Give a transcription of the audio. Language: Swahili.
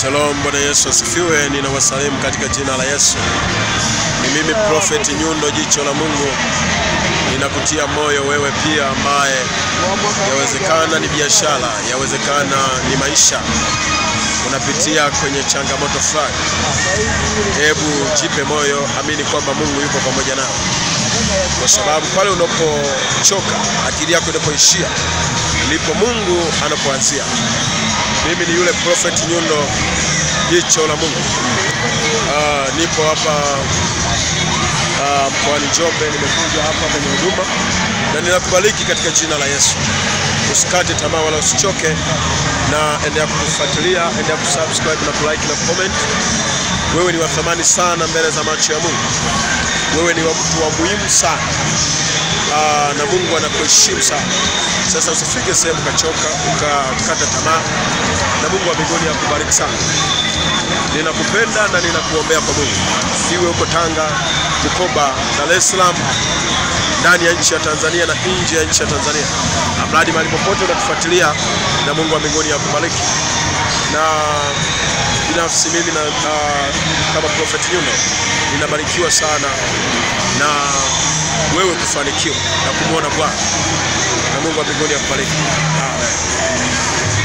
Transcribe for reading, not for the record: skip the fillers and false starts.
Shalom, Bwana Yesu asifiwe. Ninawasalimu katika jina la Yesu. Ni mimi Prophet Nyundo, jicho la Mungu. Ninakutia moyo wewe pia ambaye yawezekana ni biashara, yawezekana ni maisha, unapitia kwenye changamoto fulani. Hebu jipe moyo, amini kwamba Mungu yuko pamoja nawe, kwa sababu pale unapochoka, akili yako inapoishia, ndipo Mungu anapoanzia. Mimi ni yule Prophet Nyundo, jicho la Mungu. Nipo hapa mkoani Njombe, nimekuja hapa kwenye huduma na ninakubariki katika jina la Yesu. Usikate tamaa wala usichoke, na endelea kutufuatilia, endelea kusubscribe na kulike na comment. Wewe ni wa thamani sana mbele za macho ya Mungu. Wewe ni wa mtu wa muhimu sana. Na Mungu anakuheshimu sana. Sasa usifike sehemu ukachoka, ukakata tamaa, na Mungu wa mbinguni akubariki sana. Ninakupenda na ninakuombea kwa Mungu. Iwe uko Tanga, Bukoba, Dar es Salaam, ndani ya nchi ya Tanzania na nje ya nchi ya Tanzania, mradi mahali popote unatufuatilia, na Mungu wa mbinguni akubariki. Na binafsi mimi na kama Prophet Nyundo ninabarikiwa sana na wewe kufanikiwa na kumuona Bwana, na Mungu wa mbinguni akubariki. Amen.